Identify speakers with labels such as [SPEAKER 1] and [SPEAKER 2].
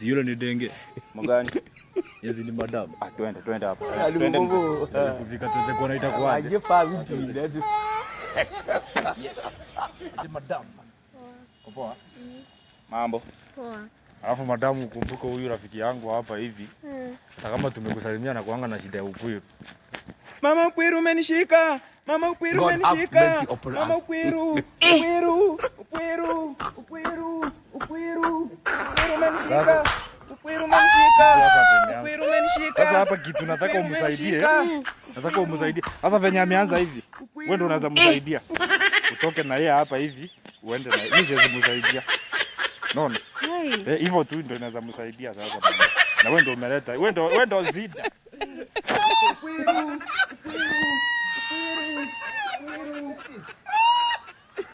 [SPEAKER 1] Si yule ni denge.
[SPEAKER 2] Mgani?
[SPEAKER 1] Yezi ni madam.
[SPEAKER 2] Ah, twende twende hapo. Twende mzee.
[SPEAKER 1] Tuweze kufika tuweze kuona itakuwaje. Ati madam. Uko poa?
[SPEAKER 2] Mambo.
[SPEAKER 3] Poa.
[SPEAKER 1] Alafu madamu, ukumbuke huyu rafiki yangu hapa hivi, hata kama tumekusalimia na kuanga na shida ya ukwiru.
[SPEAKER 2] Mama Ukwiru umenishika. Mama Ukwiru
[SPEAKER 4] God have
[SPEAKER 2] umenishika.
[SPEAKER 4] mercy upon
[SPEAKER 2] Mama
[SPEAKER 4] us.
[SPEAKER 2] Ukwiru, Ukwiru, Ukwiru, Ukwiru, Ukwiru, Ukwiru umenishika. Ukwiru umenishika.
[SPEAKER 1] Sasa penye
[SPEAKER 2] Ukwiru umenishika.
[SPEAKER 1] Sasa hapa kitu nataka
[SPEAKER 2] Ukwiru
[SPEAKER 1] umsaidie.
[SPEAKER 2] umenishika.
[SPEAKER 1] Nataka umsaidie. Sasa venye ameanza hivi, wewe ndio unaweza msaidia. Utoke na yeye hapa hivi, uende na mimi siwezi msaidia. Naona?
[SPEAKER 3] Hai.
[SPEAKER 1] Eh, hivyo tu ndio inaweza msaidia sasa. Na wewe ndio umeleta. Wewe ndio zida.
[SPEAKER 2] Ukwiru,